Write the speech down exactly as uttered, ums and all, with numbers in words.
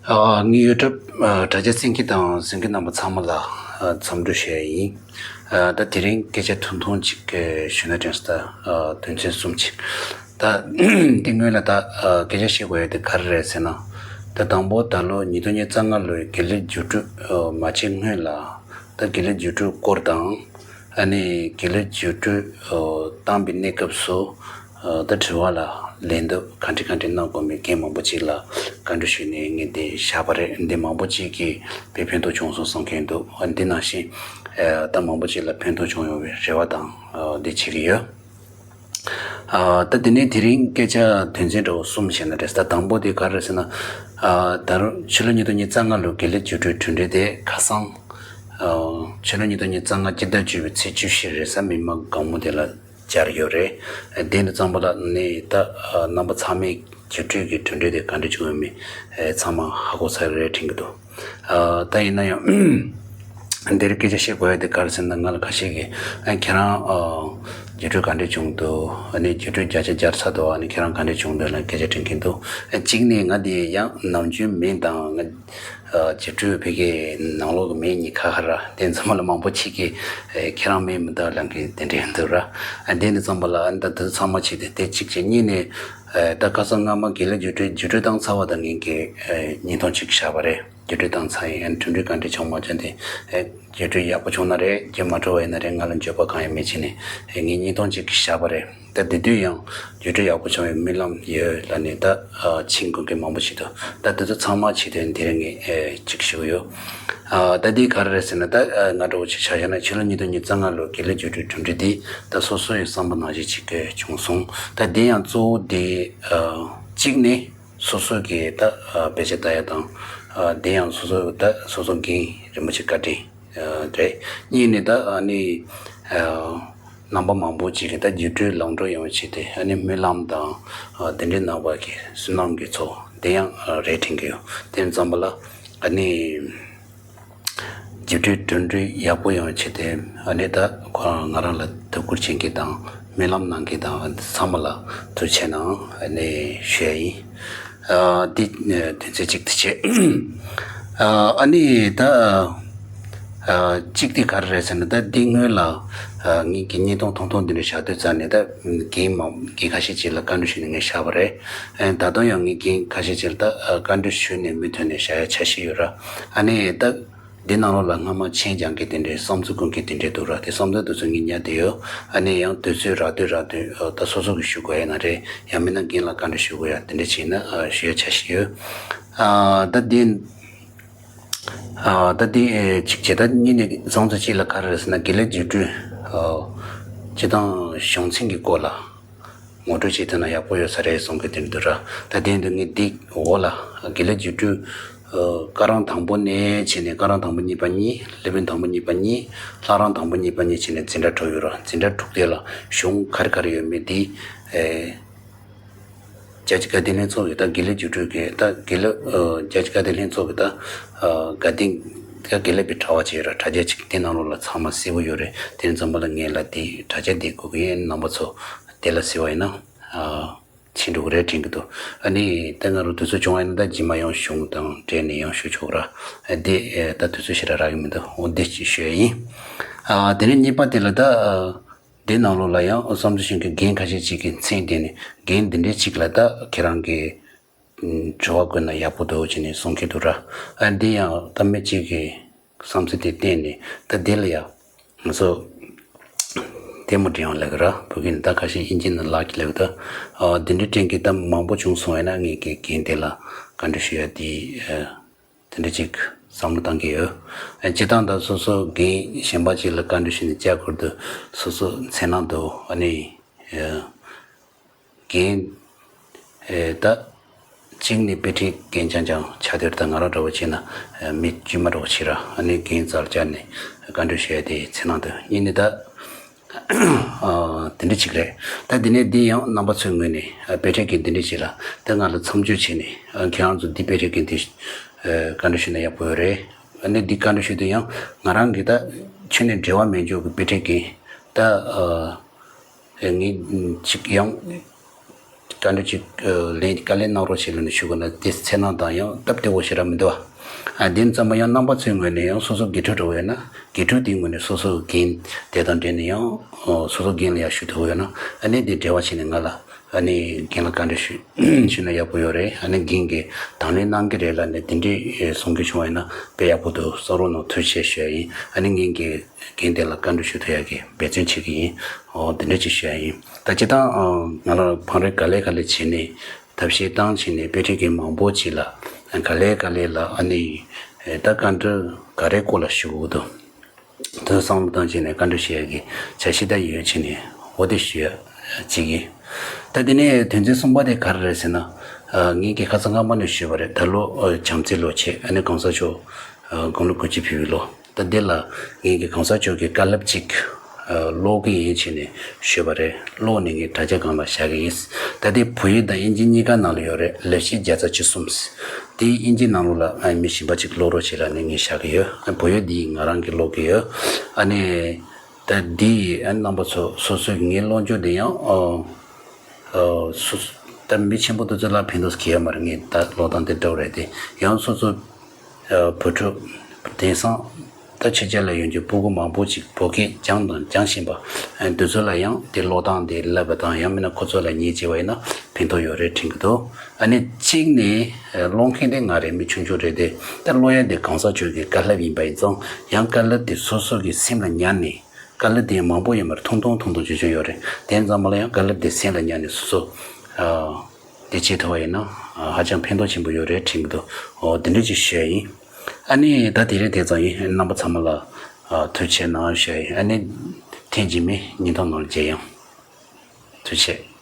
ཨ། ངའི་ཡུ་ཊུབ་ཨ་དྲ་རྒྱ་གསན་མཁན་དང་གསན་མཁན་རྣམ་པ་ཚང་མ་ལ་ཨ་འཚམས་འདྲི་ཞུ་ཡ་ཡིན། ཨ་ད་དེ་རིང་སྐད་ཆ་ཐུང་ཐུང་ཅིག་ཨ་ཞུས་ན་དྲན་སོང་། ད་ཨ་དོན་ཚན་གསུམ་ཅིག་ད་དེ་སྔོན་ལ་ད་ཨ་སྐད་ཆ་བཤད་དགོས་ཡ་དེ་ག་རེ་རེད་ཟེར་ན། ད་དང་པོ་ད་ལོ་ཉིས་སྟོང་ཉི་ཤུ་རྩ་ལྔ་ལོའི་དགེ་ལས་བརྒྱུད་སྤྲོད་ཨ་མ་བྱས་སྔོན་ལ། ད་དགེ་ལས་བརྒྱུད་སྤྲོད་སྐོར་དང་། ཨ་ནི་དགེ་ལས་བརྒྱུད་སྤྲོད་ཨ་བཏང་པའི་གནས་སྐབས་སུ་ཨ་ད་དྲི་བ་ལ་ལན་འདེབས་ག་འདྲ་ག་འདྲ་གནང་དགོས་མིན་རྒན་མང་པོ་ཅིག་ལ་བཀའ་འདྲི་ཞུས་ནས་ངས་འདི་བཞག་པ་རེད། འདི་མང་པོ་ཅིག་གིས་དཔེ་ཕན་ཐོགས་བྱུང་སོང་གསུང་མཁན་འདུག་ཨ་འདི་ནང་བཞིན་ཨ་ད་མང་པོ་ཅིག་ལ་ཕན་ཐོགས་བྱུང་ཡོང་བའི་རེ་བ་དང་ཨ་འདི་བྱེད་ཀྱི་ཡོད། ཨ་ད་དེ་ནས་དེ་རིང་སྐད་ཆ་དོན་ཚན་འདྲ་བོ་གསུམ་བཤད་ན་འགྲིག་ད་དང་པོ་དེ་ག་རེ་རེད་ཟེར་ན། ཨ་ད་རུང་ཕྱི་ལོ་ཉིས་སྟོང་ཉི་ཤུ་རྩ་ལྔ་ལོའི་དགེ་ལས་བརྒྱུད་སྤྲོད་གྲུབ་འབྲས་དེ་ཁ་སང་། ཨ་ཕྱི་ལོ་ཉིས་སྟོང་ཉི་ཤུ་རྩ་ལྔ་སྤྱི་ཟླ་བཅུ་པའི་ཚེས་བཅུ་བཞི་རེས་གཟའ་མིག་དམར་དགོང་མོ་དེ་ལ་སྦྱར་ཡོད་རེད། དེ་འདྲ་ཙམ་པ་ལ་ནི་ད་ཨ་རྣམ་པ་ཚང་མས་བརྒྱུད་སྤྲོད་ཀྱི་གྲུབ་འབྲས་དེ་ག་འདྲ་བྱུང་ཡོད་མེད་ཨ་ཚང་མ་ཧ་གོ་ཚར་རེད་དྲན་གྱི་འདུག་ཨ་ད་ཡིན་ན་ཡང་། འདིར་སྐད་ཆ་བཤད་དགོས་ཡ་དེ་ག་རེ་ཟེར་ན། ང་ལ་ཁ་ཤས་ཀྱིས་ཨ་ཁྱེད་རང་ཨ་བརྒྱུད་སྤྲོད་ག་འདྲས་བྱུང་འདུག་ཨ་ནི་བརྒྱུད་སྤྲོད་བརྒྱ་ཆ་བརྒྱ་ཚར་འདུག་ཨ་ནི་ཁྱེད་རང་ག་འདྲས་བྱུང་འདུག་ལ་སྐད་ཆ་དྲི་མཁན་འདུག་ཨ་གཅིག་ནས་ང་དེ་ཡང་ནམ་རྒྱུན་མིང་དང་ང་ཨ་བརྒྱུད་སྤྲོད་ཕ་གིའི་ནང་ལོགས་ཀྱི་མིང་གཉིས་ཁ་ཁ་ར་དེ་ཚང་མ་ལ་མང་པོ་ཅིག་གིས་ཨ་ཁྱེད་རང་མིང་མི་འདུག་ལབ་མཁན་དེ་འདྲས་འདུག་ར། ཨ་དེ་འདྲ་ཙམ་པ་ལ་ཨ་ནི་ད་དེ་ཚང་མ་བྱས་ཏེ་དེ་གཅིག་བྱས། གཉིས་ནས་ཨ་ད་ཁ་སང་སྔ་མ་དགེ་ལས་བརྒྱུད་སྤྲོད་བརྒྱུད་སྤྲོད་བཏང་ཚར་བ་དང་ངེད་ཀྱིས་ཨ་བརྙན་ཐུང་ཅིག་བཞག་པ་རེད། བརྒྱུད་སྤྲོད་བཏང་ཚར་ཡིན། ཨ་ནི་གྲུབ་འབྲས་ག་འདྲས་བྱུང་མ་བྱུང་དེ་ཨེ་བརྒྱུད་སྤྲོད་ཡག་པོ་བྱུང་ན་རེད། བརྒྱུད་མ་འགྲོ་བ་ཡིན་ན་རེད། ང་ལ་འགྱོད་པ་གང་ཡང་མེད་བྱས་ནས་ཨེ་ངས་བརྙན་ཐུང་ཅིག་བཞག་པ་རེད། ད་དེ་དུས་ཡང་བརྒྱུད་སྤྲོད་ཡག་པོ་བྱུང་བའི་རྨི་ལམ་ཡོད་ལབ་ནས་ད་ཨ་མཆན་འགོད་མཁན་མང་པོ་ཞིག་འདུག་ད་དེ་ཚོ་ཚང་མ་ཆེད་དོན་དེ་རིང་ངས་ཨེ་ཅིག་ཞུ་གི་ཡོད། ཨ་ད་འདི་ག་རེ་རེད་ཟེར་ན། ད་ཨ་ང་འདྲ་བོ་ཅིག་ཆ་བཞག་ན་ཕྱི་ལོ་ཉིས་སྟོང་ཉི་ཤུ་རྩ་ལྔ་ལོའི་དགེ་ལས་བརྒྱུད་སྤྲོད་གྲུབ་འབྲས་འདི་ད་སོ་སོ་ཡི་བསམ་པ་ནང་བཞིན་ཅིག་བྱུང་སོང་། ད་འདི་ཡང་གཙོ་བོ་འདི་ཨ་གཅིག་ནས། སོ་སོ་གིས་ད་ཨ་དཔེ་ཆ་ལྟ་ཡ་དང་། ཨ་དེ་ཡང་སོ་སོ་ད་སོ་སོ་རྒན་རིན་པོ་ཆེ་བཀའ་དྲིན་ཨ་རེད། གཉིས་ནས་ད་ཨ་ནི་ཨ་རྣམ་པ་མང་པོ་ཅིག་གིས་ད་བརྒྱུད་སྤྲོད་ལམ་འགྲོ་ཡོང་བའི་ཆེད་དུ་ཨ་ནི་སྨོན་ལམ་དང་ཨ་དེ་འདྲའི་རྣམ་པ་གི་བསོད་ནམས་ཀྱི་ཚོགས་དེ་ཡང་ཨ་རེད་དྲན་གྱི་ཡོད། དེ་ཙམ་པ་ལ་ཨ་ནི། བརྒྱུད་སྤྲོད་གྲུབ་འབྲས་ཡག་པོ་ཡོང་བའི་ཆེད་དུ་ཨ་ནི་ད་ཁོ་རང་ང་རང་ལ་དོ་ཁུར་བྱེད་མཁན་དང་སྨོན་ལམ་གནང་མཁན་དང་ཚང་མ་ལ་ཐུགས་རྗེ་ཆེ་གནང་ཨ་ནི་ཞུ་ཡ་ཡིན། ཨ་འདི་དོན་ཚན་གཅིག་དེ་བྱས། ཨ་ནི་ད་ཨ་གཅིག་དེ་ག་རེ་རེད་ཟེར་ན། ད་འདི་སྔོན་ལ་ཨ་ངེད་ཀྱི་བརྙན་ཐུང་ཐུང་ཐུང་འདི་འདྲ་བཞག་དུས་ཙམ་ནས་ད་རྒན་མང་རྒན་ཁ་ཤས་ཅིག་ལ་བཀའ་འདྲི་ཞུས་ནས་ངས་བཞག་པ་རེད། ཨ་ད་དུང་ཡང་ངེད་རྒན་ཁ་ཤས་ཅིག་ལ་ད་ཨ་བཀའ་འདྲི་ཞུས་ནས་མུ་མཐུད་ནས་བཞག་ཡ་འཆར་གཞི་ཡོད་ར། ཨ་ནི་ད། འདི་ནང་ལོགས་ལ་སྔ་མ་མཆན་རྒྱག་མཁན་དེ་འདྲས་བསམ་ཚུལ་བཀོད་མཁན་དེ་འདྲས་འདུག་ར། དེ་བསམ་ཚུལ་དེ་ཚོ་ངས་ཉར་བསྡད་ཡོད། ཨ་ནི་ཡང་དུས་ཚོད་རག་དུས་རག་དུས་ཨ་ད་སོ་སོ་གིས་ཞུ་དགོས་ཡ་ན་རེད། ཡང་མིན་ན་རྒན་ལ་བཀའ་འདྲི་ཞུ་དགོས་ཡ་དེ་འདྲས་བྱས་ན་ཨ་ཞུ་ཡ་འཆར་གཞི་ཡོད། ཨ་ད་འདི་ཨ་ད་འདི་ཨེ་གཅིག་བྱས། ད་གཉིས་ནས་བསམ་ཚུལ་གཅིག་ལ་ག་རེ་རེད་ཟེར་ན། དགེ་ལས་བརྒྱུད་སྤྲོད་ཨ་སྤྱི་བཏང་གཞུང་ཆེན་གྱི་སྐོར་ལ། ངོ་སྤྲོད་བྱེད་ཐུབ་ན་ཡག་པོ་ཡོད་ས་རེད་གསུང་གི་དེ་འདུག་ར། ད་དེ་འདུག་ངས་འདི་འོག་ལ་དགེ་ལས་བརྒྱུད་སྤྲོད་ཨ་བཀའ་རང་དང་པོ་ནས་བྱས་ནས་བཀའ་རང་དང་པོ་གཉིས་པ་གཉིས། སློབ་དཔོན་དང་པོ་གཉིས་པ་གཉིས། ལྷ་རང་དང་པོ་གཉིས་པ་གཉིས་བྱས་ནས་འཛིན་གྲྭ་དྲུག་ཡོད་ར། འཛིན་གྲྭ་དྲུག་དེ་ལ་གཞུང་ག་རེ་ག་རེ་ཡོད་མེད་འདི་ཨེ་རྒྱ་ཆེ་དགའ་ལྡན་ལྷན་ཚོགས་ཀྱི་ད་དགེ་ལས་བརྒྱུད་སྤྲོད་ཀྱི་ད་དགེ་ལས་ཨ་རྒྱ་ཆེ་དགའ་ལྡན་ལྷན་ཚོགས་ཀྱི་ད་ཨ་དགའ་ལྡན་ད་དགེ་ལས་པའི་དྲ་བ་ཅིག་ཡོད་ར། དྲ་རྒྱ་ཅིག་དེ་ནང་ལོགས་ལ་ཚང་མ་གསལ་པོ་ཡོད་རེད། དེ་ཙམ་པ་ལ་ངས་ལ་དེ་དྲ་རྒྱ་དེ་དགོས་ཀྱི་ཡིན། རྣམ་པ་ཚོ་དེ་ལ་གཟིགས་པ་ཡིན་ན་ཨ་ཕྱིན་འགྲོ་གི་རེད་དྲན་གྱི་འདུག་ཨ་ནི་ད་ང་རང་དུས་ཚོད་བྱུང་བ་ཡིན་ན་ད་རྗེས་མ་ཡང་གཞུང་དང་འབྲེལ་ནས་ཡང་ཞུ་ཆོག་ར། ཨ་དེ་ཨེ་ད་དུས་ཚོད་ཞེ་དྲག་རག་གི་མི་འདུག་འོ་འདི་ཅིག་ཞུ་ཡ་ཡིན། ཨ་དེ་ནས་གཉིས་པ་དེ་ལ་ད་ཨ་འདི་ནང་ལོགས་ལ་ཡང་བསམ་ཚུལ་ཞུ་མཁན་རྒན་ཁ་ཤས་ཅིག་གིས་མཚན་བསྟན་ནས་རྒན་འདི་འདྲའི་ཅིག་ལ་ད་ཁྱེད་རང་གིས་དྲི་བ་བཀོད་ན་ཡག་པོ་འདུག་ཅེས་ནས་གསུང་གི་འདུག་ར། ཨ་འདི་ཡང་ད་མི་གཅིག་གིས་བསམ་ཚུལ་དེ་བསྟན་ནས་ད་འདི་ལ་ཡང་ང་ཚོ་ལྟད་མོ་འདྲ་ཡང་ལབ་ཀྱི་ར། བོད་སྐད་ནས་ད་ཁ་ཤས་དབྱིན་ཇི་ནང་ལབ་ཀྱི་ལབ་ཀྱི་ད། ཨ་འདི་འདྲའི་སྐད་ཆ་ད་མང་པོ་བྱུང་སོང་བས་ན་ངས་ཀྱི་རྒན་དེ་ལ་བཀའ་འདྲི་ཞུ་ཡ་དེ་ཨ་དེ་འདྲ་ཅིག་བསམ་བློ་བཏང་གི་ཡོད། ཨ་སྤྱིར་བཏང་ད་སོ་སོ་རྒན་གཞན་པ་ཅིག་ལ་བཀའ་འདྲི་ཞུས་ནས་བཅར་དགོས་དུས་སོ་སོ་མཚན་ནང་དུ་ཨ་ནི་ཨ་རྒན་ཨེ་ད་གཅིག་ནས་དཔེ་ཁྲིད་རྒན་རྐྱང་རྐྱང་ཆགས་དུས་ད་ང་རང་འདྲ་བོ་བྱས་ན་ཨེ་མི་དཀྱུས་མ་འདྲ་བོ་བྱས་ར། ཨ་ནི་རྒན་རྩར་བཅར་ནས་བཀའ་འདྲི་ཞུ་ཡ་དེ་མཚན་ནང་དུ། གཉིས་ནས་ད་ཨ་དེ་འདྲ་ཅིག་རེད། ད་དེ་ནས་འདི་ཡང་རྣམ་པ་ཚོའི་ངོས་ནས་ཨ་དཔེ་ཁྲིད་རྒན་དེ་འདྲ་ཅིག་ལ་ད་ང་ལ་མཚམས་སྦྱོར་བྱས་ནས་ཨ་ཁྱེད་རང་ཚོ་འདི་དཔེ་ཁྲིད་རྒན་དེ་ཨ་བཀའ་འདྲི་ཞུས་ན་ཡག་པོ་ཡོད་རེད། ཨ་ནི་འདི་བཀའ་འདྲི་ཞུས་དུས་ཡང་ང་རང་གི་ད་ཁྱོན་ནས་འབྲེལ་བ་མེད་འཇོག་གི་དཔེ་ཁྲིད་རྒན་ད་ཨ། ངས་ཅིག་ཡང་ བཀའ་འདྲི་ཅིག་ལན་དཀའ་ལས་གནང་རོགས་བྱེད་ལབ་ནས་ཞུ་དགོས་ན་དེ་འཚེར་སྣང་དང་ཡང་སྟབས་བདེ་བོ་ཞེ་དྲག་མི་འདུག་བ། ཨ་དེ་ཙམ་པ་ཡང་རྣམ་པ་ཚོའི་ངོས་ནས་ཡང་སོ་སོ་དགེ་ཕྲུག་འདྲ་བོ་ཡོད་ན་དགེ་ཕྲུག་དེའི་ངོས་ནས་སོ་སོ་འགན་དེ་དང་འབྲེལ་ནས་ཡང་སོ་སོ་འགན་ལ་ཡང་ཞུ་ཐུབ་ཡོད་ན་ཨ་ནི་དེ་འབྲེལ་བ་བྱས་ནས་ང་ལ་ཨ་ནི་འགན་ལ་བཀའ་འདྲི་ཞུ་ཞུས་ན་ཡག་པོ་ཡོད་རེད། ཨ་ནི་འགན་གྱིས་དང་ལེན་གནང་གི་རེད་ལབ་ནས་དེ་འདྲའི་གསུང་གི་བྱུང་བ་ཡིན་ན་དཔེ་ཡག་པོ་འདུག་གསུང་རོགས་གནང་ཐུགས་རྗེ་ཆེ་ཞུ་ཡ་ཡིན། ཨ་ནི་ངེད་ཀྱི་འགན་དེ་ལ་བཀའ་འདྲི་ཞུ་ཐུབ་ཡ་གི་འབད་བརྩོན་བྱེད་ཀྱི་ཡིན། འོ་དེ་འདྲ་ཅིག་ཞུ་ཡ་ཡིན། ད་སྤྱིར་བཏང་ང་རང་བང་རེད་ག་ལེ་ག་ལེ་བྱས་ནས་ཐབས་ཤེས་བཏང་བྱས་ནས་དཔེ་ཁྲིད་མཁན་མང་པོ་ཅིག་ལ་ག་ལེ་ག་ལེ་ལ་ཨ་ནི་ད་བཀའ་འདྲི་ག་རེ་སྐོར་ལ་ཞུ་དགོས་འདུག་དུ་བསམ་བློ་བཏང་བྱས་ནས་བཀའ་འདྲི་ཞུ་ཡ་གི་བྱ་ཤེས་ད་ཡོད་བྱས་ནས་འོ་དེ་ཞུ་ཡ་གཅིག་ཡིན། ད་དེ་ནས་དོན་ཚན་གསུམ་པ་དེ་ག་རེ་རེད་ཟེར་ན། ངེད་ཀྱིས་ཁ་སང་སྔ་མ་ནས་ཞུས་པ་རེད། ད་ལོ་བྱམས་བརྩེའི་ལོ་བྱས་ཨ་ནི་གོང་ས་མཆོག་དགུང་ལོ་དགུ་བཅུ་ཕེབས་པའི་ལོ། ད་འདི་ལ་ངེད་ཀྱིས་གོང་ས་མཆོག་གི་བཀའ་སློབ་ཅིག་ཀློག་གི་ཡིན་བྱས་ནས་ཞུས་པ་རེད། ཀློག་ནས་ངས་དྲ་རྒྱ་སྒང་ལ་བཞག་གི་ཡིན། ད་འདི་བོད་ཡིག་དང་དབྱིན་ཇི་གཉིས་ཀ་ནང་ལ་ཡོད་རེད། ལེབ་གཞི་བརྒྱ་རྩ་བཅུ་གསུམ། དེ་དབྱིན་ཇི་ནང་ལོགས་ལ་ཨ་མི་གཞན་པ་ཅིག་ཀློག་རོགས་བྱེད་ལབ་ནས་ངས་བཞག་གི་ཡོད། ཨ་བོད་ཡིག་འདི་ང་རང་གིས་ཀློག་གི་ཡོད། ཨ་ནི་ད་འདི་ཨ་རྣམ་པ་ཚོ་སོ་སོའི་ངའི་ཀློག་འཇུག་འདི་ཡང་ཨ་ཨ་སོ་སོ་ད་མི་ཆེན་པོ་དེ་ཚོ་ལ་ཕན་ཐོགས་གང་ཡང་མ་རེད། ངས་ད་ཀློག་སྟངས་དེ་འདྲ་བོ་རེད་དེ་ཡང་སོ་སོ་ཨ་བུ་ཕྲུག་དེང་སང་ད་ཕྱི་རྒྱལ་ལ་ཡོད་རྒྱུ་སྤུ་གུ་མང་པོ་ཅིག་བོད་སྐད་སྦྱངས་དང་སྦྱང་བཞིན་པ་ཨ་འདི་ཚོ་ལ་ཡང་དེ་ཀློག་སྟངས་དེ་བསླབ་པ་དང་ཡང་མིན་ན་ཁོ་ཚོ་ལ་ཉན་བྱས་པ་ཡིན་ན་ཕན་ཐོགས་ཡོད་རེད་དྲན་གྱི་འདུག་ཨ་ནི་གཅིག་ནས་ཨ་ཀློག་མཁན་དེ་ང་རེད། མི་ཆུང་ཆུང་རེད་དེ་ད་ཀློག་ཡ་དེ་གོང་ས་མཆོག་གི་བཀའ་སློབ་ཡིན་པ་ཡིན་ཙང་ཡང་བཀའ་སློབ་དེ་སོ་སོ་གི་སེམས་ལ་ཉར་ནས་བཀའ་སློབ་དེ་མང་པོ་ཡོད་མ་རེད། ཐུང་ཐུང་ཐུང་ཐུང་ཆུང་ཆུང་ཡོད་རེད། དེ་ཙམ་པ་ལ་ཡང་བཀའ་སློབ་དེ་སེམས་ལ་ཉར་ནས་སོ་སོ་ཨ་དེ་བྱེད་ཐུབ་པ་ཡིན་ན་ཨ་ཧ་ཅང་ཕན་ཐོགས་ཆེན་པོ་ཡོད་རེད་དྲན་གྱི་འདུག་འོ་དེ་འདྲ་ཅིག་ཞུ་ཡ་ཡིན། ཨ་ནི་ད་དེ་རིང་དེ་ཙམ་ཡིན། རྣམ་པ་ཚང་མ་ལ་ཨ་ཐུགས་རྗེ་གནང་ཞུ་ཡ་ཡིན། ཨ་ནི་ཐེངས་རྗེས་མའི་བརྙན་ཐུང་ནང་ལ་མཇལ་ཡོང་། ཐུགས་རྗེ་ཆེ།